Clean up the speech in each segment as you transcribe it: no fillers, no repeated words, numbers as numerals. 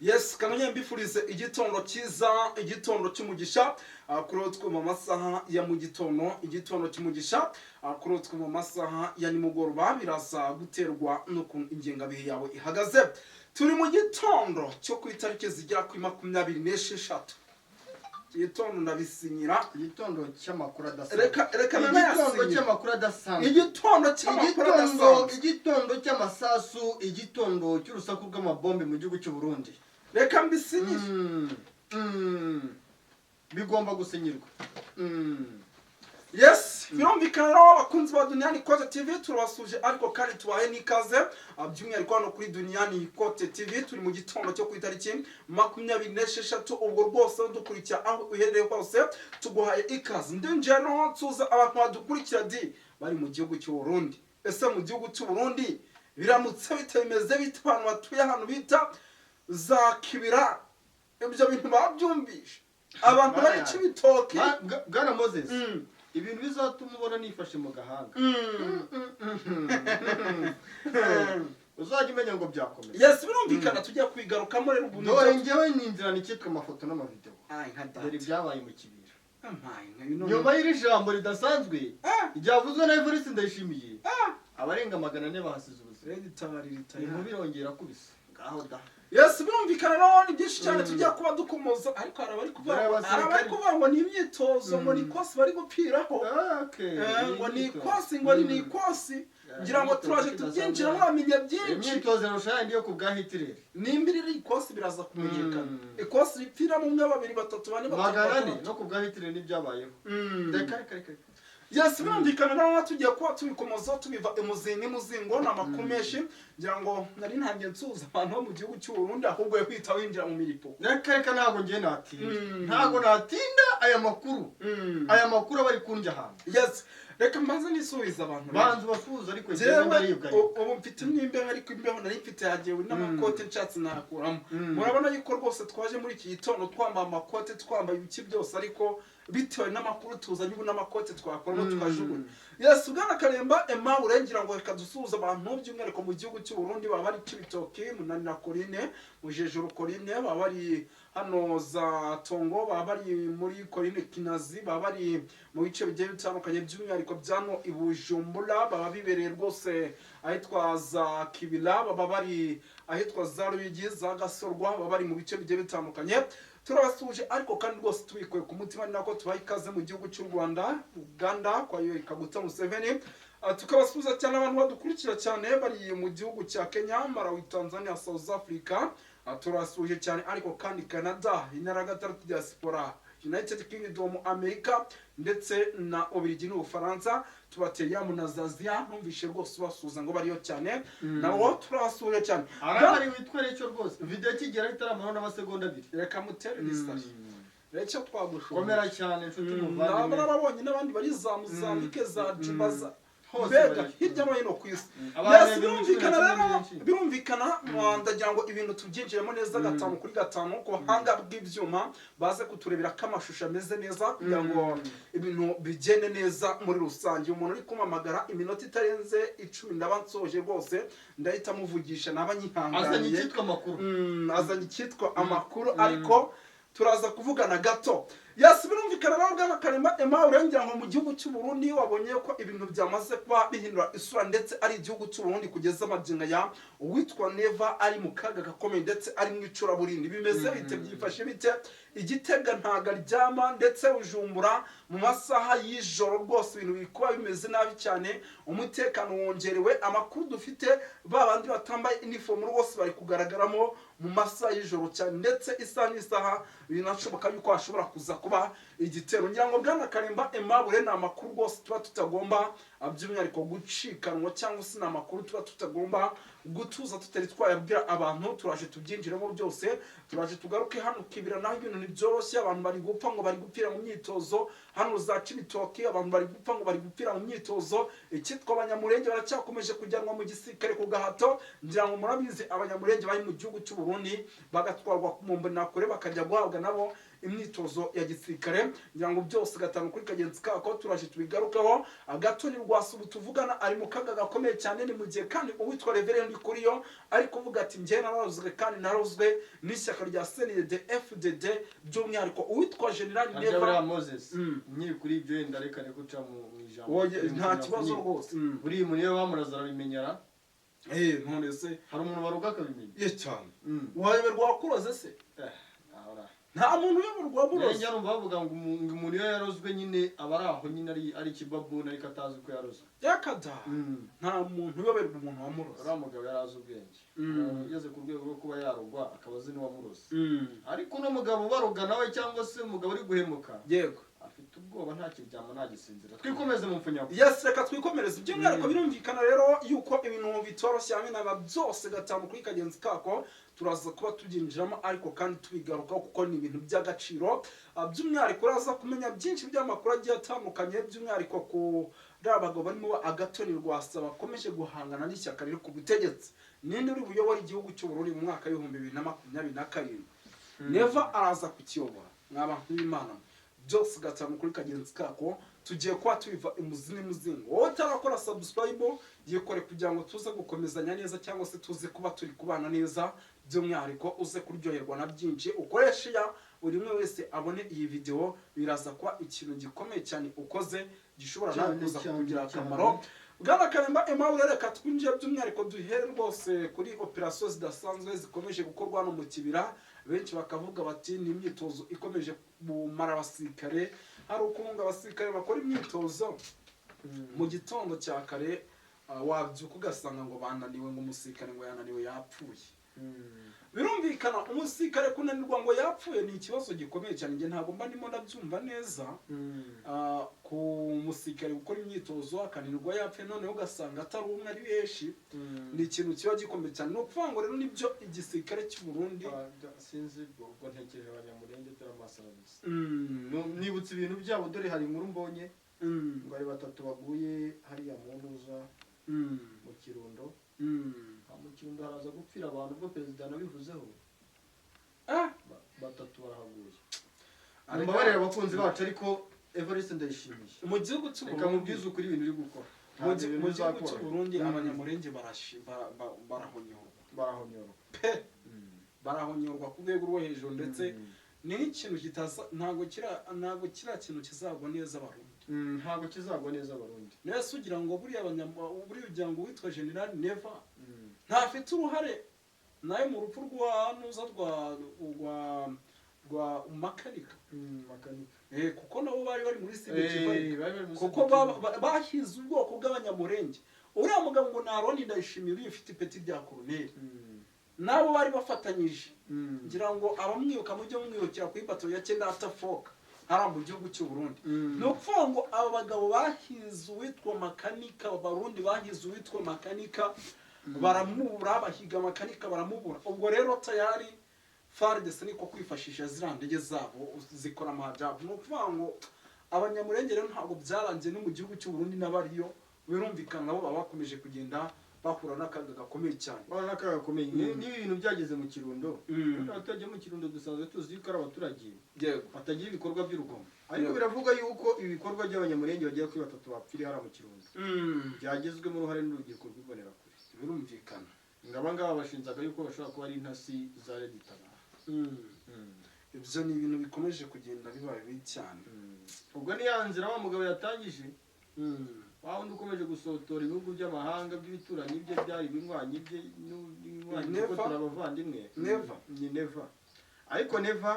Yes, kanongere mbifurize igitondo cyiza, igitondo cy'umugisha. Kuri twe mu masaha ya mu gitondo, igitondo cy'umugisha. Kuri twe mu masaha ya nimugoroba, biraza guterwa n'ukuntu ingengabihe yawe ihagaze. Turi mu gitondo cyo ku itariki zigera kuri 26. Iki gitondo ndabisinyira. Igitondo cy'amakuru adasanzwe. Reka reka Igitondo nanayasinyira. cy'amakuru adasanzwe. Igitondo cy'amakuru Igitondo, adasanzwe. igitondo cy'amasasu, igitondo cy'urusaku rw'amabombe mu gihugu cy'u Burundi. Reka mbisinyire. Bigomba gusinyirwa. Yes, birumvikana rero, abakunzi ba Duniyani Kote TV turabasuje, ariko kandi tubahe n'ikaze, by'umwihariko hano kuri Duniyani Kote TV. Turi mu gitondo cyo ku itariki 26. Ubwo rwose dukurikira aho uherereye hose, tuguhaye ikaze. Ndinjiye no nsuza abantu badukurikira di bari mu gihugu cy'u Burundi. Ese mu gihugu cy'u Burundi biramutse bitemeze bite? Abantu batuye ahantu bita za Kibira, ibyo bintu babyumvishe? Abantu bari Cibitoki? Bwana Moses, ibintu bizatuma ubona nifashe mu gahanga, uzajya umenya ngo byakomeye. Yes, birumvikana, tujya kwigarukamo rero ubu. Dore njyewe ninzirana icyitwa amafoto n'amavideo. Ay, nka data. Dore ibyabaye mu Kibira Ampaye nka bino. nyuma y'iri jambo ridasanzwe ryavuzwe na Evariste Ndayishimiye. Abarenga 400 bahasize ubuzima. Redi tabarira. Inkuba irongera kubisa, ngaho da. Yes, birumvikana rero, ni byinshi cyane tujya kuba dukomoza, ariko hari abari kuvuga Dore ngo hari abari abasirikare. kuvuga ngo ni imyitozo, ngo ni ikosi bari gupfiraho. Ngo ni ikosi, ngo ni ikosi. Ngira ngo turaje tubyinjira, muramenya byinshi. Imyitozo irusha yandi yo ku bwa Hitler. Nimba iri ikosi biraza kumenyekana. Ikosi ripfiramo umwe, babiri, batatu, bane, batanu, 400. batandatu. No ku bwa Hitler n'ibyabayeho. Reka reka reka reka. Yes, birumvikana rero, tugiye kuba tubikomozaho, tubiva imuzingo n'imuzingo. Ni amakuru menshi. Ngira ngo nari ntangiye nsuhuza abantu bo mu gihugu cy'u Burundi, ahubwo yo kwita winjira mu miripo. Reka reka, ntabwo ngiye natinda. Ntabwo natinda, aya makuru, aya makuru aba ari kundya ahantu. Yes, reka mbanze nisubiza abantu rero. Banza ubasuhuze, ariko njyewe Jewe ndaribwa. ubu mfite n'imbeho, ariko imbeho nari mfite yagewe n'amakote, nshatse nakuramo. Murabona yuko rwose twaje muri iki gitondo twambaye amakote, twambaye ibiki byose, ariko bitewe n'amakuru tuzanye ubu, n'amakote twakoramo tukajugunya. Yes, bwana Karemba Emma, urengera ngo reka dusuhuze abantu by'umwihariko mu gihugu cy'u Burundi, baba bari Cibitoki, Munanira Korine, Mujejuru Korine, baba bari hano za Tongo, baba bari muri Korine Kinazi, baba bari mu bice bigiye bitandukanye, by'umwihariko byano i Bujumbura, baba bibereye rwose ahitwa za Kibira, baba bari ahitwa za Ruyigi, za Gasorwa, baba bari mu bice bigiye bitandukanye. Turabasuhuje, ariko kandi rwose tubikuye ku mutima, ni nako tubaha ikaze mu gihugu cy'u Rwanda, Uganda kwa Yoweri Kaguta Museveni. Tukabasuhuza cyane abantu badukurikira cyane bari mu gihugu cya Kenya, Malawi, Tanzania, South Africa. Turabasuhuje cyane, ariko kandi Canada, intara ya gatandatu diaspora, United Kingdom, America ndetse na Ubirigi n'Ubufaransa, tubateye yamu na Zazia. Numvishe rwose ubasuhuza ngo bariyo cyane, nabo turabasuhuje cyane. Arahari witwa Recyo rwose, video ikigera itaramaraho n'amasegonda 2. Reka mutere lisitari Recyo, twagushobora. Komera cyane inshuti Naba muvandimwe. narabonye n'abandi bari za Mozambique, za Juba, za Hose mbega bari. hirya no hino ku isi. Abantu Yes, ibihumbi cumi birumvikana na kimwe rero, benshi. birumvikana. Ndagira ngo ibintu tubyinjiremo neza gatanu kuri gatanu, ku buhanga bw'ibyuma baze kuturebera ko amashusho ameze neza, kugira ngo ibintu bigende neza muri rusange. Umuntu uri kumpamagara, iminota itarenze 10 ndaba nsoje rwose, ndahita muvugisha naba Azanye nyihanganiye. icyitwa amakuru. Azanye icyitwa amakuru, ariko turaza kuvugana gato. Yes, birumvikana rero, bwana Karema Emma, urengera ngo mu gihugu cy'u Burundi wabonye ko ibintu byamaze kuba bihindura isura, ndetse ari igihugu cy'u Burundi kugeza amagingo ya uwitwa Neva ari mu kaga gakomeye, ndetse ari mu icuraburindi. Bimeze bite? Byifashe bite? Igitega ntago aryama, ndetse Bujumbura mu masaha y'ijoro rwose ibintu biri kuba bimeze nabi cyane, umutekano wongerewe. Amakuru dufite, ba bandi batambaye inifomu rwose bari kugaragaramo mu masaha y'ijoro cyane, ndetse isaha n'isaha binashoboka yuko hashobora kuza kuba igitero. Ngira ngo bwana Karemba Aimable, ni amakuru rwose tuba tutagomba by'umwihariko gucikanwa, cyangwa se ni amakuru tuba tutagomba gutuza tutari twayabwira abantu. Turaje tubyinjiremo byose, turaje tugaruke hano Kibira, naho ibintu ntibyoroshye. Abantu bari gupfa ngo bari gupfira mu myitozo. Hano za Cibitoke abantu bari gupfa ngo bari gupfira mu myitozo. Icyitwa Abanyamurenge baracyakomeje kujyanwa mu gisirikare ku gahato. Ngira ngo murabizi, Abanyamurenge bari mu gihugu cy'u Burundi bagatwarwa mu mbonakure, bakajya guhabwa nabo imyitozo ya gisirikare. Ngira ngo byose gatanu kuri kagenzi kako turaje tubigarukeho. Agatoni Rwasa ubu tuvugana ari mu kaga gakomeye cyane. Ni mu gihe kandi uwitwa Reverend Ndikuriyo ari kuvuga ati njye nararozwe kandi narozwe n'ishyaka rya CNDD FDD, by'umwihariko uwitwa General Harya buriya Neva. Moses, nkiri kuri ibyo, wenda reka guca mu ijambo. Oye, nta kibazo rwose. Buriya umuntu iyo bamuraza arabimenyera. None se Hari umuntu baruga akabimenya? Ye cyane. Wayoberwa wakuroze se? Ahora. Nta muntu uyoberwa wamuroze. Njya numva bavuga ngo umuntu iyo yarozwe nyine aba ari aho nyine ari ikibabuni, ariko atazi ko yarozwe. Yakada, nta muntu uyoberwa umuntu wamuroze. Uriya mugabo yari azi ubwenge. Ugeze ku rwego rwo kuba yarogwa akaba azi n'uwamuroze. Ariko uno mugabo ubaroga nawe, cyangwa se umugabo uri guhemuka, afite ubwoba, nta kiryama, nta gisinzira. Twikomeze mu mfunyako. Yes, reka twikomereze. By'umwihariko birumvikana rero yuko ibintu bitoroshye hamwe na byose, gatanu kuri kagenzi kako turaza kuba tubyinjiramo, ariko kandi tubigarukaho kuko ni ibintu by'agaciro. By'umwihariko uraza kumenya byinshi by'amakuru agiye atandukanye, by'umwihariko kuri abagabo barimo Agathon Rwasa bakomeje guhangana n'ishyaka riri ku butegetsi. Ninde uri buyobora igihugu cy'u Burundi mu mwaka w'2027? Neva araza kukiyobora? Mwa bantu b'Imana, byose gatanu kuri kagenzi kako tugiye kuba tubiva imuzi n'umuzingo. Wowe utarakora subscribe, yikore kugira ngo tuze gukomezanya neza, cyangwa se tuze kuba turi kubana neza, by'umwihariko uze kuryoherwa na byinshi. Ukoreshe ya buri umwe wese abone iyi video, biraza kuba ikintu gikomeye cyane ukoze gishobora nawe Cyane, kuza cyane, kukugira cyane. akamaro. Bwana Karemba Aimable, reka twinjiye by'umwihariko duhere rwose kuri operasiyo zidasanzwe zikomeje gukorwa hano mu Kibira. Benshi bakavuga bati ni imyitozo ikomeje kumara abasirikare. Hari ukuntu abasirikare bakora imyitozo mu gitondo cya kare, wabyuka ugasanga ngo bananiwe, ngo umusirikare ngo yananiwe yapfuye. Birumvikana, umusirikare kunanirwa ngo yapfuye ni ikibazo gikomeye cyane. Njye ntabwo mba ndimo ndabyumva neza. Ku musirikare gukora imyitozo akananirwa yapfuye, noneho ugasanga atari umwe, ari benshi, ni ikintu kiba gikomeye cyane. Ni ukuvuga ngo rero nibyo igisirikare cy'u Burundi. Sinzi, ubwo ntekereje Abanyamurenge, dore amaso arabizi. Nibutse ibintu byabo, dore hari inkuru mbonye ngo hari batatu baguye hariya mu ntuza, mu Kirundo. Ah, mu Kirundo haraza gupfira abantu, ubwo perezida yanabivuzeho. Batatu barahaguye. Mumbabarire abakunzi bacu, ariko Evariste Ndayishimiye, Mu gihugu cy'u reka Burundi, mubwize ukuri, ibintu uri gukora mu ntabwo ibintu mu gihugu bizakorohera. cy'u Burundi, Abanyamurenge barahonyorwa. Barahonyorwa. Pe, barahonyorwa ku rwego rwo hejuru, ndetse ni n'ikintu kitaza, ntabwo kiriya kintu kizagwa neza Abarundi. Ntabwo kizagwa neza Abarundi. Nese ugira ngo buriya buriya ugira ngo uwitwa General Neva ntafite uruhare nawe mu rupfu rwa nuza rwa Makanika? Makanika. Kuko nabo bari bari muri Sud-Kivu. Eh, bari bari muri Kuko Sud Kivu. bahize ubwoko bw'Abanyamurenge. Uriya mugabo ngo ni Aroni Ndayishimiye, uriya ufite ipeti rya koroneri, nabo bari bafatanyije. Ngira ngo abamwibuka mujye mumwibukira kuri bato ya cyenda atafoka hariya mu gihugu cy'u Burundi. Ni ukuvuga ngo aba bagabo bahize uwitwa Makanika, Abarundi bahize uwitwa Makanika baramubura, bahiga Makanika baramubura. Ubwo rero tayari FARDC niko kwifashisha ziriya ndege zabo zikora amajyabo. Ni ukuvuga ngo Abanyamurenge rero ntabwo byarangiye no mu gihugu cy'u Burundi, n'abariyo birumvikana nabo baba bakomeje kugenda bahura n'akaga gakomeye cyane. Urabona n'akaga gakomeye. Niba ibintu byageze mu Kirundo, ubundi abaturage bo mu Kirundo dusanzwe tuzi yuko ari abaturage batagira ibikorwa by'urugomo, ariko biravugwa yuko ibi bikorwa by'Abanyamurenge bagera kuri batatu bapfiriye hariya mu Kirundo byagizwemo uruhare n'urubyiruko rw'Imbonerakure. Birumvikana. Ngo aba ngaba bashinjaga yuko bashobora kuba ari intasi za RED-Tabara. Ibyo ni ibintu bikomeje kugenda biba bibi cyane. Ubwo ni ya nzira wa mugabo yatangije, wa wundi ukomeje gusotora ibihugu by'amahanga by'ibituranyi bye, byari ibinywanyi bye n'ibinywanyi, kuko Never. turi abavandimwe. Never. Ni Neva, ariko Neva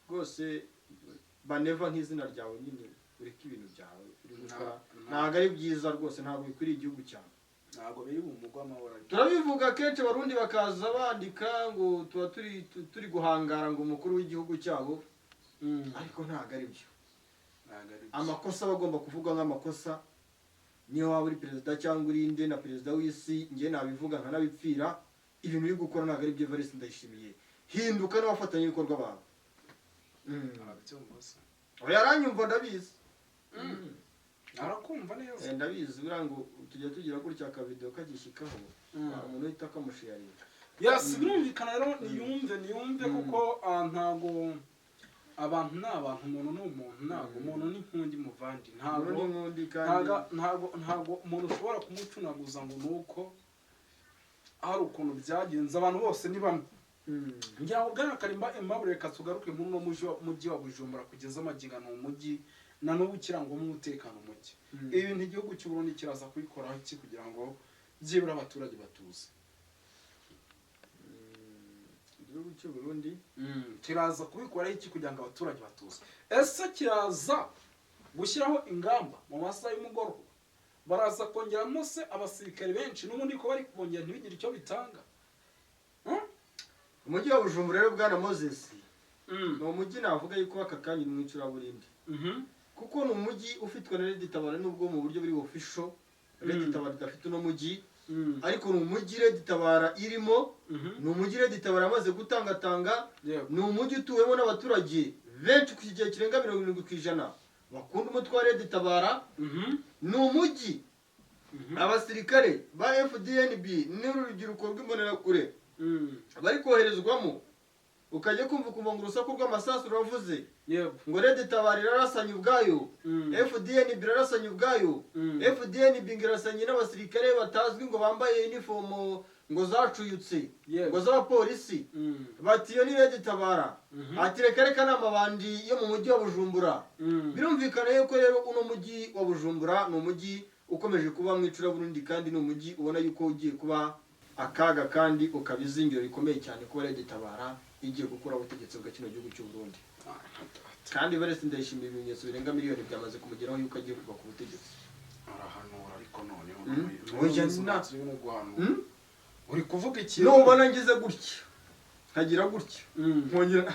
rwose, ba Neva nk'izina ryawe nyine, ureke ibintu byawe uri gukora. Ntabwo ari byiza rwose, ntabwo bikwiriye igihugu cyawe. Ntabwo biri bumugwe amahoro ariko. Turabivuga kenshi, Abarundi bakaza bandika ngo tuba turi guhangara ngo umukuru w'igihugu cyabo, ariko ntabwo ari byo. Ntabwo ari byo. Amakosa aba agomba kuvugwa nk'amakosa, niyo waba uri perezida cyangwa uri inde na perezida w'isi. Njye nabivuga nkanabipfira, ibintu uri gukora ntabwo ari byo. Evariste Ndayishimiye, hinduka n'abafatanyabikorwa bawe. Arabyumva se? Oya, aranyumva, ndabizi. Arakumva neza. Ndabizi, buriya ngo tujya tugira gutya akavidewo kagishyikaho, hari umuntu uhita akamusharinga. Yes, birumvikana rero, niyumve, niyumve, kuko ntabwo abantu ni abantu, umuntu ni umuntu, ntabwo umuntu ni nk'undi muvandi, ntabwo Umuntu ni nk'undi kandi ntabwo umuntu ushobora kumucunaguza ngo ni uko Hari ukuntu byagenze, abantu bose ni bamwe. Ngira ngo bwana Karimba Aimable, reka tugaruke muri uno mujyi wa Bujumbura. Kugeza amagingo ni umujyi na n'ubu kirangwamo umutekano muke. Ibintu igihugu cy'u Burundi kiraza kubikoraho iki kugira ngo byibura abaturage batuze? Igihugu cy'u Burundi Kiraza kubikoraho iki kugira ngo abaturage batuze? Ese kiraza gushyiraho ingamba mu masaha y'umugoroba? Baraza kongeramo se abasirikare benshi n'ubundi ko bari kubongera ntibigire icyo bitanga? Hmm? Umujyi wa Bujumbura rero, bwana Moses, ni umujyi navuga yuko aka kanya uri mu icuraburindi, kuko ni umujyi ufitwe na Red Tabara, nubwo mu buryo buri official Red Tabara idafite uno mujyi, ariko ni umujyi Red Tabara irimo, ni umujyi Red Tabara yamaze gutangatanga, ni umujyi utuwemo n'abaturage benshi ku kigero kirenga 70% bakunda umutwe wa Red Tabara. Ni umujyi abasirikare ba FDNB n'urubyiruko rw'imbonerakure bari koherezwamo, ukajya kumva ukumva ngo urusaku rw'amasasu ruravuze, ngo Red Tabara irarasanye ubwayo, FDNB irarasanye ubwayo, FDNB ngo irasanye n'abasirikare batazwi ngo bambaye inifomo ngo zacuyutse, ngo z'abapolisi, bati iyo ni Red Tabara, ati reka reka ni amabandi yo mu mujyi wa Bujumbura. Birumvikana yuko rero uno mujyi wa Bujumbura ni umujyi ukomeje kuba mu icuraburindi, kandi ni umujyi ubona yuko ugiye kuba akaga kandi ukaba izingiro rikomeye cyane kuba Red Tabara igiye gukuraho ubutegetsi bwa kino gihugu cy'u Burundi. Kandi Evariste Ndayishimiye ibimenyetso birenga miliyoni byamaze kumugeraho yuko agiye kuva ku butegetsi. Arahanura ariko noneho Oya, urimo guhanura, uri kuvuga ikintu. Nubona ngize gutya, nkagira gutya, nkongera,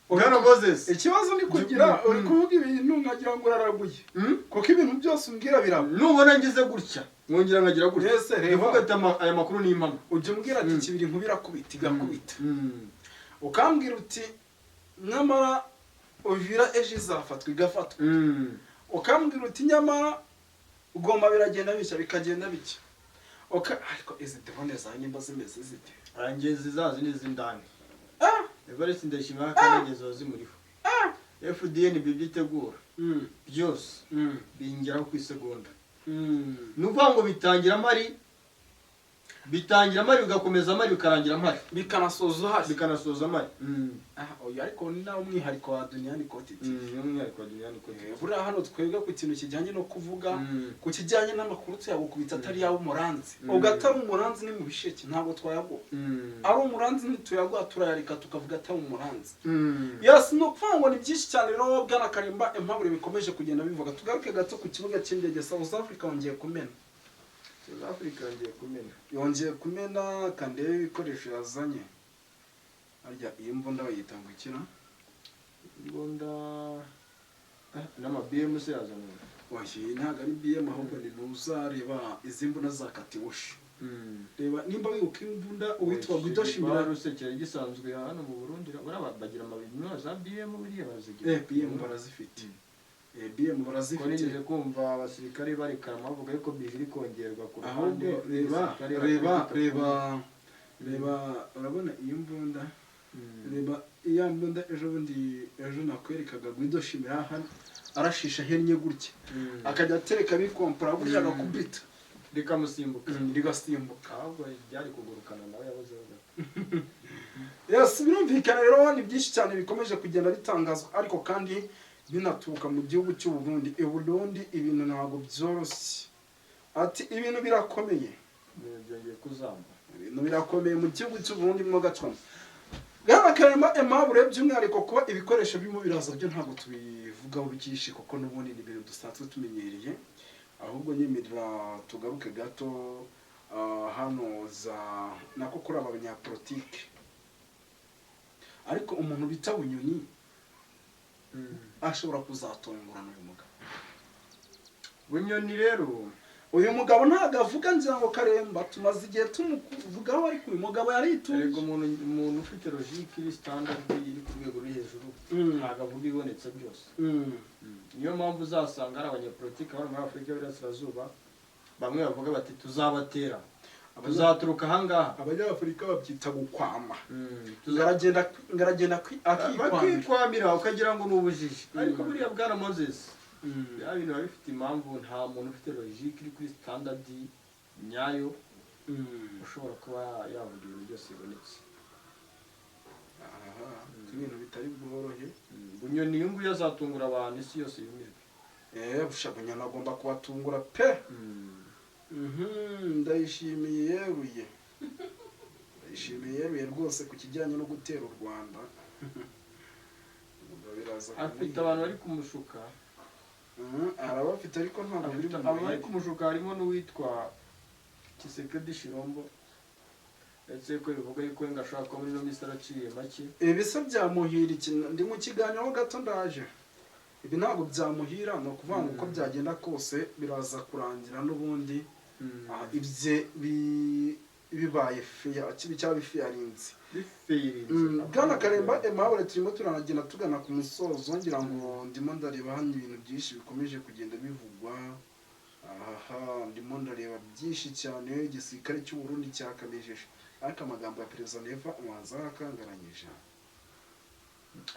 bwana Moses. Ikibazo ni kugira uri kuvuga ibintu nkagira ngo uraraguye, kuko ibintu byose umbwira biraba. Nubona ngize gutya, nkongera nkagira gutya, Mbese reba. Ndavuga ati aya makuru ni impamo. Ujya umbwira ati kibiri nkuba irakubita igakubita, ukambwira uti nyamara Uvira ejo izafatwa, igafatwa, ukambwira uti nyamara ugomba biragenda bishya, bikagenda bitya. Ariko izi drone zawe nimba zimeze zite? Ngezi zazi ni iz'indani. Evariste Ndayishimiye kandi ziba zimuriho. FDN ibyo itegura byose bingeraho ku isegonda. Ni ukuvuga ngo bitangira mpari, bitangira mpari, bigakomeza mpari, bikarangira mpari. Bikanasoza uhari. Bikanasoza mpari. Ah, oya, ariko ni nawe umwihariko wa Duniyani Koti TV. Ni umwihariko wa Duniyani Koti. Buriya hano twebwe ku kintu kijyanye no kuvuga, ku kijyanye n'amakuru, tuyagukubita atari yawe umuranzi. Ubwo atari umuranzi ni mu bisheke, ntabwo twayaguha. Ari umuranzi ntituyaguha, turayareka tukavuga atari umuranzi. Yes, ni ukuvuga ngo ni byinshi cyane rero, bwana Karimba Aimable, bikomeje kugenda bivuga. Tugaruke gato ku kibuga cy'indege. South Africa yongeye kumena. South Africa yongeye kumena. Yongeye kumena. Kandebe ibikoresho yazanye. Harya iyi mbunda bayita ngo ikira? Imbunda n'ama BMC yazanye. Oya, iyi ntabwo ari BM, ahubwo ni ntuzareba izi mbunda za Katyusha. Reba nimba wibuka imbunda uwitwa Guido Shimira. Rusekera gisanzwe hano mu Burundi, buriya bagira amabintu za BM, buriya barazigira. BM barazifite. BM Ko barazifite. Nigeze kumva abasirikare bari karama bavuga yuko bije iri kongerwa ku ruhande. Ahubwo reba, igisirikare reba, bakabifata. Reba, reba, urabona iyi mbunda? Reba iya mbunda ejo bundi, ejo nakwerekaga Guido Shimira hano arashisha ahennye gutya, akajya atereka bikompora gutya, agakubita rikamusimbuka. Rigasimbuka. Ahubwo byari kugurukana nawe yabuzeho gato. Yes, birumvikana rero ni byinshi cyane bikomeje kugenda bitangazwa, ariko kandi binaturuka mu gihugu cy'u Burundi. I Burundi ibintu ntabwo byoroshye, ati ibintu birakomeye. Ibintu byongeye kuzamba. Ibintu birakomeye mu gihugu cy'u Burundi mo gacwamo. Bwana Karema Aimable, by'umwihariko kuba ibikoresho birimo biraza byo ntabwo tubivugaho byinshi, kuko n'ubundi ni ibintu dusanzwe tumenyereye. Ahubwo nyemerera tugaruke gato hano za nako kuri aba banyapolitike. Ariko umuntu bita Bunyoni ashobora kuzatungurana uyu mugabo. Bunyoni rero, Uyu mugabo ntabwo avuga. Ngira ngo Karemba tumaze igihe tumuvugaho, ariko uyu mugabo yaritunze. Erega umuntu ufite logique iri standard, iri ku rwego ruri hejuru, ntabwo avuga ibibonetse byose. Niyo mpamvu uzasanga hari abanyapolitiki hano muri Afurika y'Iburasirazuba bamwe bavuga bati tuzabatera, tuzaturuka ahangaha. Abanyafurika babyita gukwama. Ngaragenda ngaragenda akikwamira. Bakikwamira ukagira ngo ni ubujiji, ariko buriya bwana Moses, bya bintu biba bifite impamvu. Nta muntu ufite logique iri kuri standard nyayo Ushobora kuba yavuga ibintu byose bibonetse. Aha, ibintu bitari bworohe. Bunyoni uyu nguyu azatungura abantu, isi yose yumirwe. Busha Bunyoni agomba kubatungura pe. Ndayishimiye yeruye, Ndayishimiye yeruye rwose ku kijyanye no gutera u Rwanda. Ubwo biraza Afite kumuhira. abantu bari kumushuka. Arabafite ariko ntabwo biri Afite abo bari bumuhire. kumushuka, harimo n'uwitwa Tshisekedi Tshilombo, ndetse ko bivuga yuko ngo ashobora kuba muri ino minsi araciye make. Ibi se byamuhira iki? Ndi mu kiganiro gato, ndaje. Ibi ntabwo byamuhira, ni ukuvuga ngo uko byagenda kose biraza kurangira n'ubundi ibye bibaye feya kibi cyaba bifiyarinze. Bifirinze. Bwana Karemba Aimable, turimo turanagenda tugana ku musozo. Ngira ngo ndimo ndareba hano ibintu byinshi bikomeje kugenda bivugwa aha, ndimo ndareba byinshi cyane. Igisirikare cy'u Burundi cyakamejeje, ariko amagambo ya Perezida Neva ubanza akangaranyije.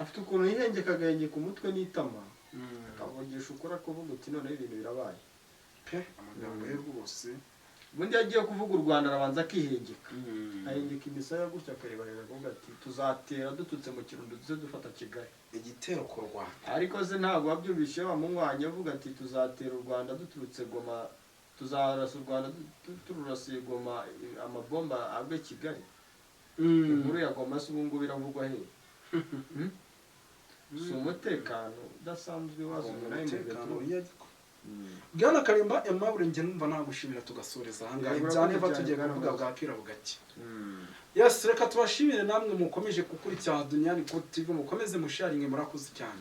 Afite ukuntu yihengeka, agahengeka umutwe n'itama, akavugisha ukuri, akavuga uti: "Noneho ibintu birabaye." Pe, amagambo ye rwose. Ubundi iyo agiye kuvuga u Rwanda arabanza akihengeka, ahengeka imisaya gutya, akareba hejuru, akavuga ati: "Tuzatera duturutse mu Kirundo, duze dufata Kigali." Igitero ku Rwanda. Ariko se ntabwo wabyumvise bamunywanye avuga ati: "Tuzatera u Rwanda duturutse Goma, tuzarasa u Rwanda tururasiye Goma, amabomba agwe Kigali"? Inkuru ya Goma se ubu ngubu iravugwa he? Si umutekano udasanzwe wazanywe na Umutekano M23? Ariko Bwana Karemba Aimable, njye numva nagushimira tugasoreza ahangaha. Yego, Ibya urakoze Neva cyane, tugiye Bwana kuvuga Moses. bwakira bugake. Yes, reka tubashimire namwe mukomeje gukurikira Duniani Court TV, mukomeze musharinge. Murakoze cyane.